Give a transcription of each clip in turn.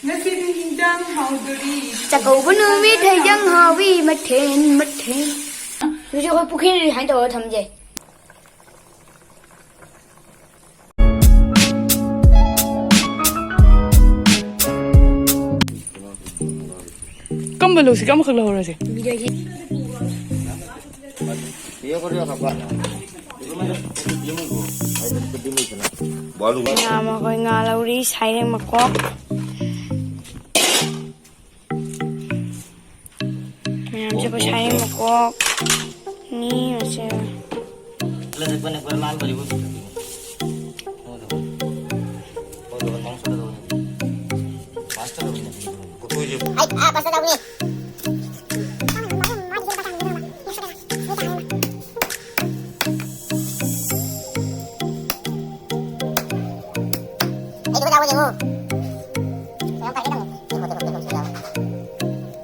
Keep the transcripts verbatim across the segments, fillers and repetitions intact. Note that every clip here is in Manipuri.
ꯉꯁꯤꯗꯤ ꯍꯤꯟꯖꯥꯡ ꯍꯥꯎꯗꯣꯔꯤ꯫ ꯆꯥꯛꯀꯧꯕ ꯅꯨꯃꯤꯠ ꯍꯤꯟꯖꯥꯡ ꯍꯥꯎꯏ ꯃꯊꯦꯜ ꯃꯊꯦꯜ꯫ ꯍꯧꯖꯤꯛ ꯑꯩꯈꯣꯏ ꯄꯨꯈ꯭ꯔꯤꯗ ꯁꯨꯃꯥꯏꯅ ꯇꯧꯔꯒ ꯊꯝꯖꯩ꯫ ꯀꯝꯕ ꯂꯧꯁꯤꯒꯦ? ꯑꯃꯈꯛ ꯂꯧꯍꯧꯔꯁꯦ꯫ ꯉꯥ ꯑꯃ ꯑꯩꯈꯣꯏ ꯉꯥ ꯂꯧꯔꯤ, ꯁꯥꯏꯔꯦꯡ ꯃꯀꯣꯛ꯫ ꯃꯌꯥꯝꯁꯦ ꯑꯩꯈꯣꯏ ꯁꯥꯏꯔꯦꯡ ꯃꯀꯣꯛꯅꯤ ꯃꯁꯦ꯫ ꯑꯩ, ꯑꯥ, ꯄꯥꯁꯇꯔ ꯇꯧꯕꯅꯤ꯫ ꯑꯩ ꯂꯨꯄꯥ ꯆꯥꯝꯃ ꯌꯦꯡꯉꯨ꯫ ꯀꯌꯥꯝ ꯄꯥꯏꯒꯦ ꯇꯧꯅꯤ꯫ ꯁꯤ ꯍꯣꯇꯦꯜ ꯍꯣꯇꯦꯜ ꯍꯣꯇꯦꯜ ꯌꯥꯎꯔꯦ꯫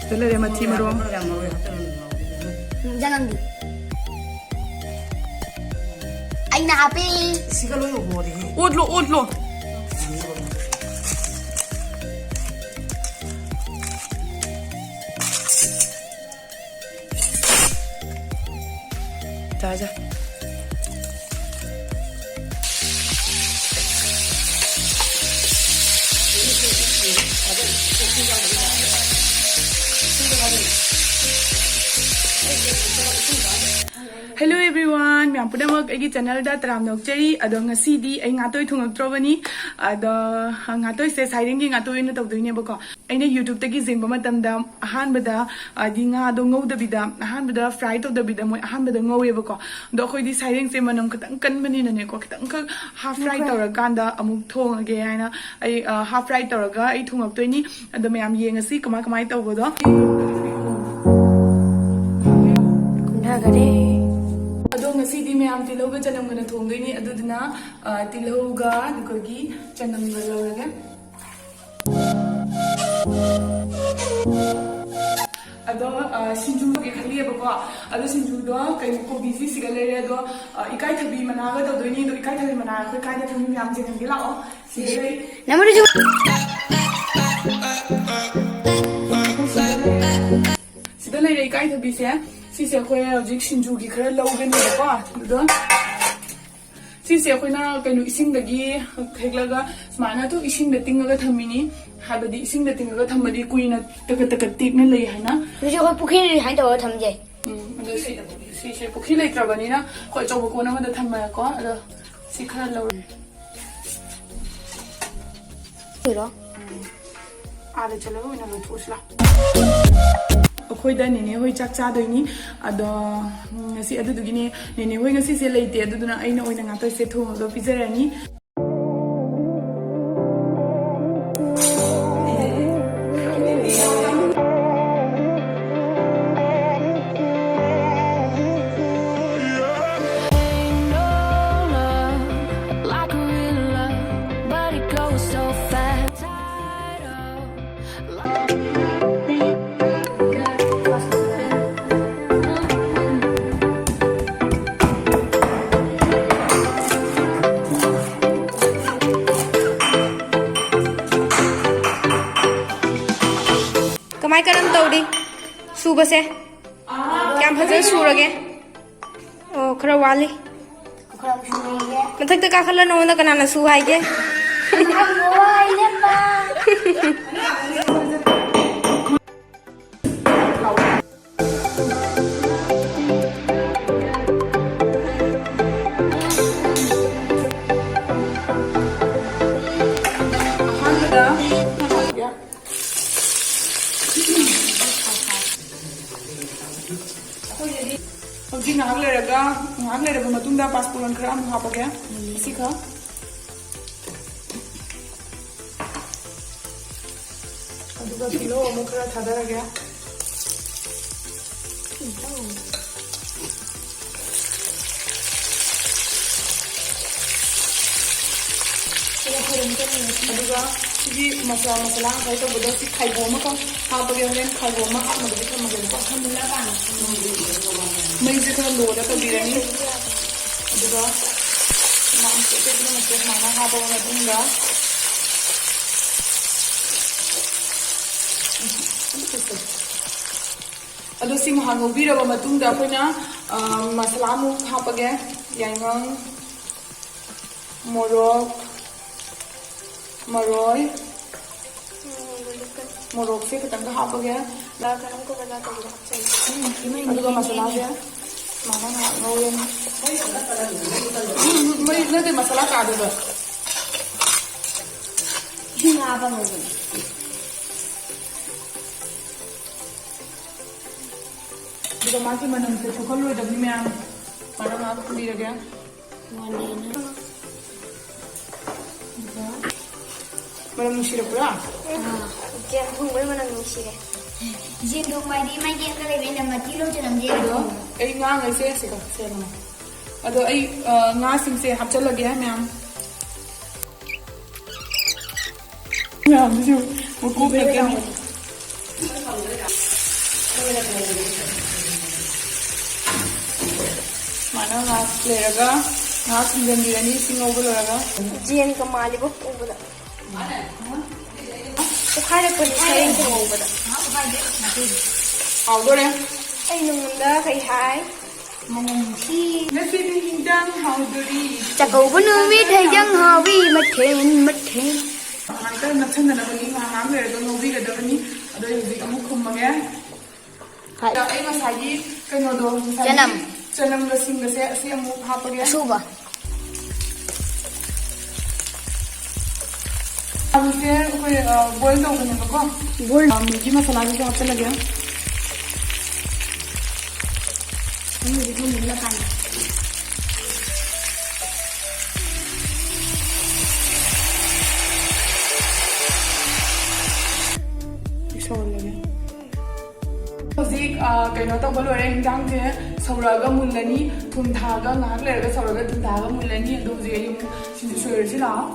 ꯁꯤꯗ ꯂꯩꯔꯦ ꯃꯊꯤ ꯃꯔꯣꯡ꯫ ꯎꯝ, ꯖꯅꯝꯗꯤ꯫ ꯑꯩꯅ ꯍꯥꯞꯄꯤ꯫ ꯁꯤꯒ ꯂꯣꯏ ꯍꯣꯔꯦ꯫ ꯑꯣꯠꯂꯣ, ꯑꯣꯠꯂꯣ꯫ ꯆꯥ, ꯆꯥ꯫ Hello everyone, ꯃꯌꯥꯝ ꯄꯨꯝꯅꯃꯛ ꯑꯩꯒꯤ channelꯗ ꯇꯔꯥꯝꯅ ꯑꯣꯛꯆꯔꯤ꯫ ꯑꯗꯣ ꯉꯁꯤꯗꯤ ꯑꯩ ꯉꯥꯇꯣꯏ ꯊꯣꯡꯉꯛꯇ꯭ꯔꯕꯅꯤ꯫ ꯑꯗꯣ ꯉꯥꯇꯣꯏꯁꯦ ꯁꯥꯏꯔꯦꯡꯒꯤ ꯉꯥꯇꯣꯏ ꯑꯣꯏꯅ ꯇꯧꯗꯣꯏꯅꯦꯕꯀꯣ꯫ ꯑꯩꯅ YouTubeꯇꯒꯤ ꯌꯦꯡꯕ ꯃꯇꯝꯗ ꯑꯍꯥꯟꯕꯗ, ꯍꯥꯏꯗꯤ ꯉꯥꯗꯣ ꯉꯧꯗꯕꯤꯗ, ꯑꯍꯥꯟꯕꯗ fry ꯇꯧꯗꯕꯤꯗ ꯃꯣꯏ ꯑꯍꯥꯟꯕꯗ ꯉꯧꯋꯦꯕꯀꯣ꯫ ꯑꯗꯣ ꯑꯩꯈꯣꯏꯗꯤ ꯁꯥꯏꯔꯦꯡꯁꯦ ꯃꯅꯝ ꯈꯤꯇꯪ ꯀꯟꯕꯅꯤꯅꯅꯦꯀꯣ, ꯈꯤꯇꯪꯈꯛ half fry ꯇꯧꯔꯀꯥꯟꯗ ꯑꯃꯨꯛ ꯊꯣꯡꯉꯒꯦ ꯍꯥꯏꯅ ꯑꯩ, ꯑ, half fry ꯇꯧꯔꯒ ꯑꯩ ꯊꯣꯡꯉꯛꯇꯣꯏꯅꯤ꯫ ꯑꯗꯣ ꯃꯌꯥꯝ ꯌꯦꯡꯉꯁꯤ ꯀꯃꯥꯏ ꯀꯃꯥꯏ ꯇꯧꯕꯗꯣ꯫ ꯀꯨꯝꯊꯈꯔꯦ꯫ ꯑꯗꯣ ꯉꯁꯤꯗꯤ ꯃꯌꯥꯝ ꯇꯤꯜꯍꯧꯒ ꯆꯅꯝꯒꯅ ꯊꯣꯡꯗꯣꯏꯅꯤ꯫ ꯑꯗꯨꯗꯨꯅ, ꯑ, ꯇꯤꯜꯍꯧꯒ ꯑꯩꯈꯣꯏꯒꯤ ꯆꯅꯝꯒ ꯂꯧꯔꯒꯦ꯫ ꯑꯗꯣ ꯑ, ꯁꯤꯡꯖꯨꯒꯤ ꯈꯜꯂꯤꯑꯕꯀꯣ꯫ ꯑꯗꯣ ꯁꯤꯡꯖꯨꯗꯣ ꯀꯩꯅꯣ, ꯀꯣꯕꯤꯁꯤ ꯁꯤꯒ ꯂꯩꯔꯦ꯫ ꯑꯗꯣ ꯑ, ꯏꯀꯥꯏꯊꯕꯤ ꯃꯅꯥꯒ ꯇꯧꯗꯣꯏꯅꯤ꯫ ꯑꯗꯣ ꯏꯀꯥꯏꯊꯕꯤ ꯃꯅꯥ ꯑꯩꯈꯣꯏ ꯀꯥꯏꯗ ꯊꯝꯃꯤ ꯃꯌꯥꯝꯁꯦ ꯌꯦꯡꯍꯟꯒꯦ ꯂꯥꯛꯑꯣ꯫ ꯁꯤꯗ ꯂꯩ꯫ ꯅꯃꯔꯨꯁꯨ ꯁꯤꯗ ꯂꯩꯔꯦ ꯏꯀꯥꯏꯊꯕꯤꯁꯦ꯫ ꯁꯤꯁꯦ ꯑꯩꯈꯣꯏ ꯍꯧꯖꯤꯛ ꯁꯤꯡꯖꯨꯒꯤ ꯈꯔ ꯂꯧꯒꯅꯦꯕꯀꯣ꯫ ꯑꯗꯨꯗꯣ ꯁꯤꯁꯦ ꯑꯩꯈꯣꯏꯅ ꯀꯩꯅꯣ, ꯏꯁꯤꯡꯗꯒꯤ ꯍꯦꯛꯂꯒ ꯁꯨꯃꯥꯏꯅ ꯑꯗꯨꯝ ꯏꯁꯤꯡꯗ ꯇꯤꯡꯉꯒ ꯊꯝꯃꯤꯅꯤ꯫ ꯍꯥꯏꯕꯗꯤ ꯏꯁꯤꯡꯗ ꯇꯤꯡꯉꯒ ꯊꯝꯃꯗꯤ ꯀꯨꯏꯅ ꯇꯀꯠ ꯇꯀꯠ ꯇꯦꯛꯅ ꯂꯩ ꯍꯥꯏꯅ꯫ ꯑꯗꯨꯁꯨ ꯑꯩꯈꯣꯏ ꯄꯨꯈ꯭ꯔꯤ ꯍꯥꯏꯅ ꯇꯧꯔꯒ ꯊꯝꯖꯩ꯫ ꯎꯝ, ꯑꯗꯣ ꯁꯤ, ꯁꯤꯁꯦ ꯄꯨꯈ꯭ꯔꯤ ꯂꯩꯇ꯭ꯔꯕꯅꯤꯅ ꯑꯩꯈꯣꯏ ꯑꯆꯧꯕ ꯀꯣꯟ ꯑꯃꯗ ꯊꯝꯃꯦꯀꯣ꯫ ꯑꯗꯣ ꯁꯤ ꯈꯔ ꯂꯧꯔꯦ꯫ ꯀꯩꯔꯣ? ꯑꯥꯗ ꯆꯠꯂꯒ ꯑꯣꯏꯅ ꯂꯧꯊꯣꯛꯎꯁꯤ ꯂꯥꯎ꯫ ꯑꯩꯈꯣꯏꯗ ꯅꯦꯅꯦ ꯍꯣꯏ ꯆꯥꯛ ꯆꯥꯗꯣꯏꯅꯤ꯫ ꯑꯗꯣ ꯎꯝ, ꯉꯁꯤ ꯑꯗꯨꯗꯨꯒꯤꯅꯦ, ꯅꯦꯅꯦ ꯍꯣꯏ ꯉꯁꯤꯁꯦ ꯂꯩꯇꯦ꯫ ꯑꯗꯨꯗꯨꯅ ꯑꯩꯅ ꯑꯣꯏꯅ ꯉꯥꯛꯇꯁꯦ ꯊꯣꯡꯉꯒ ꯄꯤꯖꯔꯅꯤ꯫ Ain't no love like a real love, but it goes so fast. Tired of ꯀꯃꯥꯏ ꯀꯔꯝ ꯇꯧꯔꯤ ꯁꯨꯕꯁꯦ? ꯀꯌꯥꯝ ꯐꯖꯅ ꯁꯨꯔꯒꯦ? ꯑꯣ, ꯈꯔ ꯋꯥꯠꯂꯤ꯫ ꯈꯔ ꯁꯨꯔꯒꯦ꯫ ꯃꯊꯛꯇ ꯀꯥꯈꯠꯂ ꯅꯉꯣꯟꯗ ꯀꯅꯥꯅ ꯁꯨ ꯍꯥꯏꯒꯦ? ꯌꯥꯝ ꯋꯥꯏ, ꯏꯅꯝꯃ꯫ ꯑꯍꯥꯟꯕꯗ ꯍꯧꯖꯤꯛ ꯉꯥꯏꯍꯥꯛ ꯂꯩꯔꯒ, ꯉꯥꯏꯍꯥꯛ ꯂꯩꯔꯕ ꯃꯇꯨꯡꯗ ꯄꯥꯁꯄꯣꯔꯟ ꯈꯔ ꯑꯃꯨꯛ ꯍꯥꯞꯄꯒꯦ꯫ ꯑꯁꯤꯈꯛ꯫ ꯑꯗꯨꯒ ꯇꯤꯜꯍꯧ ꯑꯃꯨꯛ ꯈꯔ ꯊꯥꯗꯔꯒꯦ꯫ ꯑꯗꯨꯒ ꯁꯤꯒꯤ ꯃꯁꯥꯂꯥ, ꯃꯁꯥꯂꯥ ꯉꯁꯥꯏ ꯇꯧꯕꯗꯣ ꯁꯤ ꯈꯥꯏꯕꯣꯛ ꯑꯃꯈꯛ ꯍꯥꯞꯄꯒꯦ, ꯍꯣꯔꯦꯟ ꯈꯥꯏꯕꯣꯛ ꯑꯃ ꯍꯥꯞꯅꯕꯗꯤ ꯊꯝꯃꯒꯦꯕꯀꯣ꯫ ꯃꯩꯁꯦ ꯈꯔ ꯂꯣꯗ ꯇꯧꯕꯤꯔꯅꯤ꯫ ꯑꯗꯨꯒ ꯃꯥ-, ꯑꯇꯦꯛꯄꯗꯣ ꯃꯆꯦꯠ ꯁꯨꯃꯥꯏꯅ ꯍꯥꯞꯄꯕ ꯃꯇꯨꯡꯗ, ꯑꯗꯣ ꯁꯤ ꯉꯥꯏꯍꯥꯛ ꯉꯧꯕꯤꯔꯕ ꯃꯇꯨꯡꯗ ꯑꯩꯈꯣꯏꯅ, ꯑ, ꯃꯁꯥꯂꯥ ꯑꯃꯨꯛ ꯍꯥꯞꯄꯒꯦ꯫ ꯌꯥꯏꯉꯪ, ꯃꯣꯔꯣꯛ, ꯃꯔꯣꯏ, ꯎꯝ, ꯃꯣꯔꯣꯛꯁꯦ ꯈꯤꯇꯪꯒ ꯍꯥꯞꯄꯒꯦ꯫ ꯂꯥ ꯀꯩꯅꯣꯝ ꯀꯣꯕꯔ ꯂꯥ ꯇꯧꯕꯗꯣ ꯍꯥꯞꯆꯜꯂꯦ꯫ ꯑꯗꯨꯒ ꯃꯁꯥꯂꯥꯁꯦ ꯁꯨꯃꯥꯏꯅ ꯉꯥꯏꯍꯥꯛ ꯉꯧꯔꯅꯤ꯫ ꯎꯝ, ꯃꯩ ꯅꯠꯇꯦ, ꯃꯁꯥꯂꯥ ꯀꯥꯗꯣꯏꯕ꯫ ꯏꯁꯤꯡ ꯍꯥꯞꯄ ꯉꯧꯕꯅꯦ꯫ ꯑꯗꯨꯒ ꯃꯥꯒꯤ ꯃꯅꯝꯁꯦ ꯊꯣꯛꯍꯜꯂꯣꯏꯗꯕꯅꯤ ꯃꯌꯥꯝ꯫ ꯃꯔꯛ ꯉꯥꯏꯍꯥꯛ ꯊꯝꯕꯤꯔꯒꯦ꯫ ꯃꯥꯅꯦꯅ꯫ ꯑꯗꯨꯒ ꯃꯅꯝ ꯅꯨꯡꯁꯤꯔꯛꯄ꯭ꯔꯥ? ꯑꯥ, ꯌꯦꯟ ꯊꯣꯡꯕꯩ ꯃꯅꯝ ꯅꯨꯡꯁꯤꯔꯦ꯫ ꯌꯦꯟ ꯊꯣꯡꯕ ꯍꯥꯏꯗꯤ ꯃꯥꯒꯤ ꯑꯃ ꯂꯩꯕ, ꯑꯩꯅ ꯃꯇꯤ ꯂꯧꯖꯔꯝꯗꯦ ꯑꯗꯣ꯫ ꯑꯗꯣ ꯑꯩ ꯉꯥꯡꯉꯩꯁꯦ ꯁꯤꯒ ꯁꯦꯝꯃꯣ꯫ ꯑꯗꯣ ꯑꯩ, ꯑ, ꯉꯥꯁꯤꯡꯁꯦ ꯍꯥꯞꯆꯜꯂꯒꯦ ꯃꯌꯥꯝ꯫ ꯃꯌꯥꯝꯁꯤꯁꯨ ꯃꯀꯣꯛ ꯂꯩꯇꯦꯅꯦ꯫ ꯁꯨꯃꯥꯏꯅ ꯉꯥꯏꯍꯥꯛ ꯂꯩꯔꯒ ꯉꯥꯏꯍꯥꯛ ꯊꯝꯖꯤꯟꯕꯤꯔꯅꯤ, ꯏꯁꯤꯡ ꯉꯧꯕ ꯂꯣꯏꯔꯒ꯫ ꯌꯦꯟꯒ ꯃꯥꯜꯂꯤꯕꯣ ꯎꯕꯗ꯫ ꯄꯣꯛꯈꯥꯏꯔꯛꯄꯅꯤ ꯁꯔꯦꯡ ꯊꯣꯡ ꯉꯧꯕꯗ꯫ ꯍꯥꯎꯗꯣꯔꯦ꯫ ꯑꯩ ꯅꯉꯣꯟꯗ ꯀꯩ ꯍꯥꯏ? ꯃꯅꯝ ꯅꯨꯡꯁꯤ꯫ ꯉꯁꯤꯗꯤ ꯍꯤꯟꯖꯥꯡ ꯍꯥꯎꯗꯣꯔꯤ꯫ ꯆꯥꯛꯀꯧꯕ ꯅꯨꯃꯤꯠ ꯍꯤꯟꯖꯥꯡ ꯍꯥꯎꯏ ꯃꯊꯦꯜ ꯃꯊꯦꯜ꯫ ꯉꯥꯏꯍꯥꯛꯇꯪ ꯅꯞꯁꯟꯗꯅꯕꯒꯤ ꯉꯥꯏꯍꯥꯛ ꯉꯥꯏꯍꯥꯛ ꯂꯩꯔꯒ ꯉꯧꯕꯤꯒꯗꯕꯅꯤ꯫ ꯑꯗꯣ ꯑꯩ ꯍꯧꯖꯤꯛ ꯑꯃꯨꯛ ꯈꯨꯝꯃꯒꯦ꯫ ꯍꯣꯏ꯫ ꯑꯗ ꯑꯩ ꯉꯁꯥꯏꯒꯤ ꯀꯩꯅꯣꯗꯣ, ꯉꯁꯥꯏꯒꯤ ꯆꯅꯝ꯫ ꯆꯅꯝꯒ ꯁꯤꯡꯒꯁꯦ ꯑꯁꯤ ꯑꯃꯨꯛ ꯍꯥꯞꯄꯒꯦ꯫ ꯑꯁꯨꯕ꯫ ꯑꯂꯨꯁꯦ ꯑꯩꯈꯣꯏ, ꯑ, ꯕꯣꯏꯜ ꯇꯧꯕꯅꯦꯕꯀꯣ꯫ ꯕꯣꯏꯜ꯫ ꯑ, ꯃꯦꯒꯤ ꯃꯁꯥꯂꯥꯁꯤꯁꯨ ꯍꯥꯞꯆꯜꯂꯒꯦ꯫ ꯅꯪꯒꯤꯗꯤ ꯊꯨꯝ ꯃꯨꯜꯂ ꯀꯥꯟꯗ꯫ ꯁꯧꯍꯜꯂꯒꯦ꯫ ꯍꯧꯖꯤꯛ, ꯑ, ꯀꯩꯅꯣ ꯇꯧꯕ ꯂꯣꯏꯔꯦ, ꯍꯤꯟꯖꯥꯡꯁꯦ ꯁꯧꯔꯛꯑꯒ ꯃꯨꯜꯂꯅꯤ꯫ ꯊꯨꯝ ꯊꯥꯛꯑꯒ ꯉꯥꯏꯍꯥꯛ ꯂꯩꯔꯒ ꯁꯧꯔꯒ ꯊꯨꯝ ꯊꯥꯛꯑꯒ ꯃꯨꯜꯂꯅꯤ꯫ ꯑꯗꯣ ꯍꯧꯖꯤꯛ ꯑꯩ ꯑꯃꯨꯛ ꯁꯤꯡꯖꯨ ꯁꯣꯏꯔꯁꯤ ꯂꯥꯛꯑꯣ꯫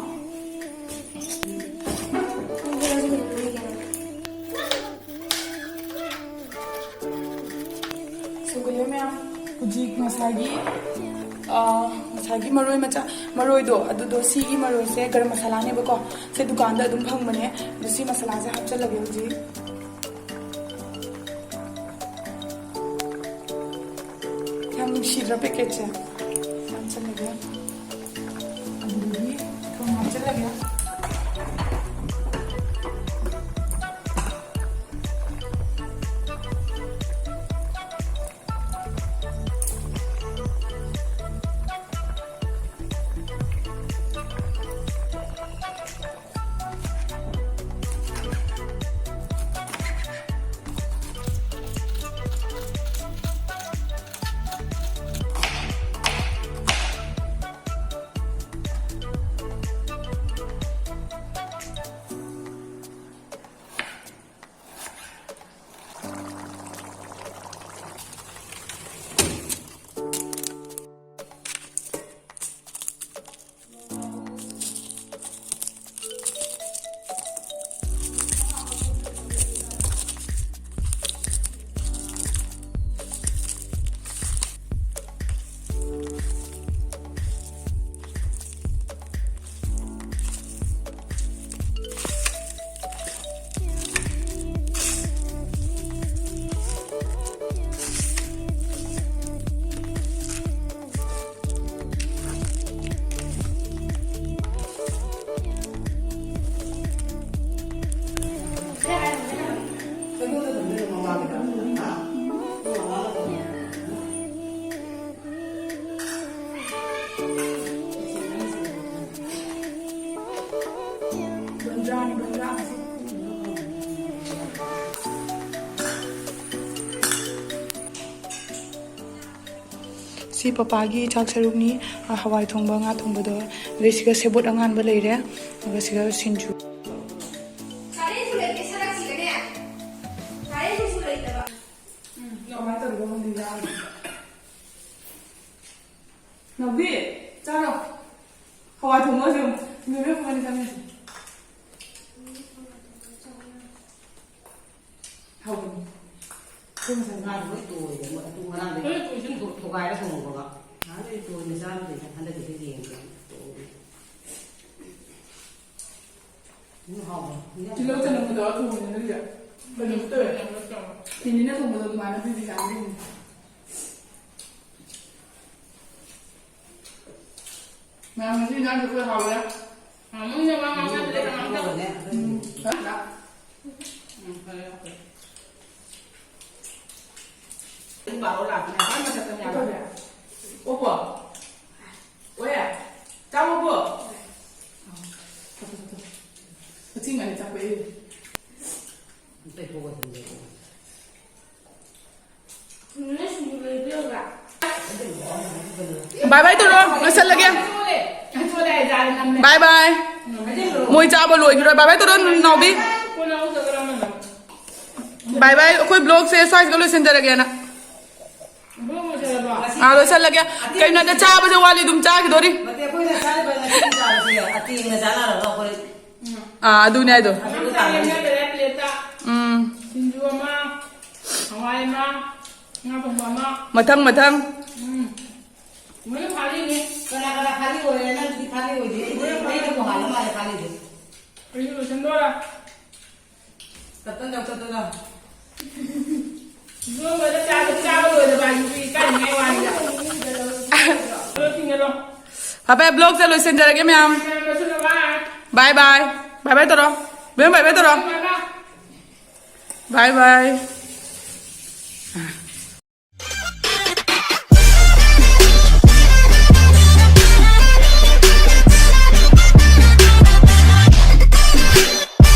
ꯀꯨꯂꯦ ꯃꯌꯥꯝ, ꯍꯧꯖꯤꯛ ꯉꯁꯥꯏꯒꯤ, ꯑ, ꯉꯁꯥꯏꯒꯤ ꯃꯔꯣꯏ ꯃꯆꯥ, ꯃꯔꯣꯏꯗꯣ, ꯑꯗꯨꯗꯣ, ꯁꯤꯒꯤ ꯃꯔꯣꯏꯁꯦ ꯒꯔꯝ ꯃꯁꯥꯂꯥꯅꯦꯕꯀꯣ꯫ ꯁꯦ ꯗꯨꯀꯥꯟꯗ ꯑꯗꯨꯝ ꯐꯪꯕꯅꯦ꯫ ꯑꯗꯣ ꯁꯤ ꯃꯁꯥꯂꯥꯁꯦ ꯍꯥꯞꯆꯜꯂꯒꯦ ꯍꯧꯖꯤꯛ꯫ ꯌꯥꯝ ꯅꯨꯡꯁꯤꯗ꯭ꯔꯥ ꯄꯦꯀꯦꯠꯁꯦ? ꯍꯥꯞꯆꯜꯂꯒꯦ꯫ ꯑꯗꯨꯗꯒꯤ ꯊꯨꯝ ꯍꯥꯞꯆꯜꯂꯒꯦ꯫ ꯁꯤ ꯄꯄꯥꯒꯤ ꯆꯥꯛ ꯁꯔꯨꯛꯅꯤ꯫ ꯑ, ꯍꯋꯥꯏ ꯊꯣꯡꯕ, ꯉꯥ ꯊꯣꯡꯕꯗꯣ꯫ ꯑꯗꯩ ꯁꯤꯒ ꯁꯦꯕꯣꯠ ꯑꯉꯥꯟꯕ ꯂꯩꯔꯦ꯫ ꯑꯗꯨꯒ ꯁꯤꯒ ꯁꯤꯡꯖꯨ꯫ ꯀꯥꯂꯦꯟꯁꯨ ꯂꯩꯇꯦ, ꯁꯔꯛꯁꯤꯒꯅꯦ꯫ ꯀꯥꯂꯦꯟꯁꯨ ꯂꯩꯇꯕ꯫ ꯎꯝ, ꯀꯃꯥꯏꯅ ꯇꯧꯔꯤꯕ ꯈꯪꯗꯦ, ꯌꯥꯝ꯫ ꯅꯥꯎꯕꯤ, ꯆꯥꯔꯣ꯫ ꯍꯋꯥꯏ ꯊꯣꯡꯕꯒꯁꯦ ꯌꯦꯡꯉꯨ꯫ ꯅꯨꯃꯤꯠ ꯀꯃꯥꯏꯅ ꯆꯥꯟꯅꯁꯦ? ꯍꯥꯎꯕꯅꯤ꯫ ꯉꯥꯗꯣ ꯂꯣꯏ ꯇꯣꯏꯔꯦ꯫ ꯃꯣꯏ ꯑꯗꯨ ꯉꯔꯥꯡꯗꯩ ꯂꯣꯏ ꯇꯣꯏꯁꯤꯟ ꯊꯣ-, ꯊꯣꯒꯥꯏꯔ ꯊꯣꯡꯉꯕꯒ꯫ ꯉꯍꯥꯟꯗꯩ ꯇꯣꯏꯅ ꯆꯥꯔꯝꯗꯦꯗ, ꯍꯟꯗꯛꯀꯤꯗꯤ ꯌꯦꯡꯒꯦ꯫ ꯇꯣꯏꯔꯦ꯫ ꯇꯤꯜꯍꯧ ꯆꯅꯝꯒ ꯇꯧꯔ ꯊꯣꯡꯕꯅꯦ ꯅꯣꯏꯒꯤ꯫ ꯀꯩꯅꯣꯁꯨ ꯇꯧꯋꯦ꯫ ꯇꯤꯟꯅꯤꯅ ꯊꯣꯡꯕꯗꯣ ꯑꯗꯨꯃꯥꯏꯅ ꯄꯤꯕꯤ ꯆꯥꯅꯤꯡꯉꯤ꯫ ꯃꯌꯥꯝ ꯉꯁꯤ ꯏꯟꯖꯥꯡꯁꯦ ꯑꯩꯈꯣꯏ ꯍꯥꯎꯔꯦ꯫ ꯍꯥꯎꯃꯟꯗꯅ ꯋꯥ ꯉꯥꯡꯅꯗ꯭ꯔꯦ ꯀꯅꯥꯝꯇ꯫ ꯎꯝ꯫ ꯎꯝ, ꯐꯔꯦ, ꯐꯔꯦ꯫ ꯄꯨꯡ ꯕꯥꯔꯣ ꯂꯥꯛꯄꯅꯦ꯫ ꯈ꯭ꯋꯥꯏ ꯃꯊꯛꯇꯅꯦ ꯍꯥꯏꯕ꯫ ꯀꯩꯗꯧꯔꯦ? ꯑꯣꯄꯣ꯫ ꯑꯣꯏꯌꯦ꯫ ꯆꯥꯎꯕꯣ꯫ ꯎꯆꯤ ꯃꯥꯜꯂꯦ ꯆꯥꯛꯄ ꯑꯩ꯫ ꯑꯝꯇ ꯍꯧꯒꯠꯍꯟꯒꯦ꯫ ꯅꯣꯏ ꯁꯤꯡꯖꯨ ꯂꯩꯕꯤꯔꯕ꯭ꯔꯥ? ꯕꯥꯏ ꯕꯥꯏ ꯇꯧꯔꯣ, ꯂꯣꯏꯁꯜꯂꯒꯦ꯫ ꯕꯥꯏ ꯕꯥꯏ꯫ ꯃꯣꯏ ꯆꯥꯕ ꯂꯣꯏꯈꯤꯔꯣꯏ꯫ ꯕꯥꯏ ꯕꯥꯏ ꯇꯧꯔꯣ, ꯅꯥꯎꯕꯤ꯫ ꯕꯥꯏ ꯕꯥꯏ꯫ ꯑꯩꯈꯣꯏ ꯕ꯭ꯂꯣꯒꯁꯦ ꯁ꯭ꯋꯥꯏꯁꯤꯒ ꯂꯣꯏꯁꯤꯟꯖꯔꯒꯦꯅ꯫ ꯑꯥ, ꯂꯣꯏꯁꯜꯂꯒꯦ꯫ ꯀꯩꯅꯣꯗ ꯆꯥꯕꯁꯦ ꯋꯥꯠꯂꯤ, ꯑꯗꯨꯝ ꯆꯥꯈꯤꯗꯣꯔꯤ꯫ ꯅꯠꯇꯦ, ꯑꯩꯈꯣꯏꯅ ꯆꯥꯔꯤꯕ ꯉꯁꯤꯒꯤ ꯆꯥꯕꯁꯦ ꯑꯇꯦꯡꯅ ꯆꯥꯅꯔꯒ ꯑꯩꯈꯣꯏ ꯑꯥ, ꯑꯗꯨꯅꯦ ꯍꯥꯏꯗꯣ꯫ ꯑꯗꯨ ꯇꯥꯟꯅꯔꯤꯁꯦ꯫ ꯎꯝ꯫ ꯁꯤꯡꯖꯨ ꯑꯃ, ꯍꯋꯥꯏ ꯑꯃ, ꯉꯥ ꯊꯣꯡꯕ ꯑꯃ꯫ ꯃꯊꯪ, ꯃꯊꯪ꯫ ꯎꯝ꯫ ꯂꯣꯏꯅ ꯈꯥꯂꯤꯅꯦ꯫ ꯀꯅꯥ ꯀꯅꯥ ꯈꯥꯂꯤ ꯑꯣꯏꯔꯦ? ꯅꯪꯗꯤ ꯈꯥꯂꯤ ꯑꯣꯏꯗꯦ꯫ ꯑꯩꯗꯤ, ꯑꯩꯅ ꯇꯣꯉꯥꯟꯅ ꯃꯥꯜꯂꯦ ꯈꯥꯂꯤꯁꯦ꯫ ꯑꯩꯁꯨ ꯂꯣꯏꯁꯟꯗꯣꯔꯦ꯫ ꯇꯠꯇꯅ ꯇꯠꯇꯅ꯫ ꯂꯣꯏꯕꯗ ꯆꯥꯕ, ꯆꯥꯕ ꯂꯣꯏꯗꯕ ꯍꯥꯏꯁꯤꯁꯨ ꯏꯀꯥꯏꯅꯤꯡꯉꯥꯏ ꯋꯥꯅꯤꯗ꯫ ꯂꯣꯏꯁꯤꯟꯒꯦꯔꯣ? ꯐꯔꯦ, ꯕ꯭ꯂꯣꯒꯁꯦ ꯂꯣꯏꯁꯤꯟꯖꯔꯒꯦ, ꯃꯌꯥꯝ꯫ ꯃꯌꯥꯝ ꯂꯣꯏꯁꯤꯜꯂꯣ, bye꯫ ꯕꯥꯏ ꯕꯥꯏ꯫ ꯕꯥꯏ ꯕꯥꯏ ꯇꯧꯔꯣ꯫ ꯃꯦꯝ, ꯕꯥꯏ ꯕꯥꯏ ꯇꯧꯔꯣ꯫ Bye bye꯫ ꯕꯥꯏ ꯕꯥꯏ꯫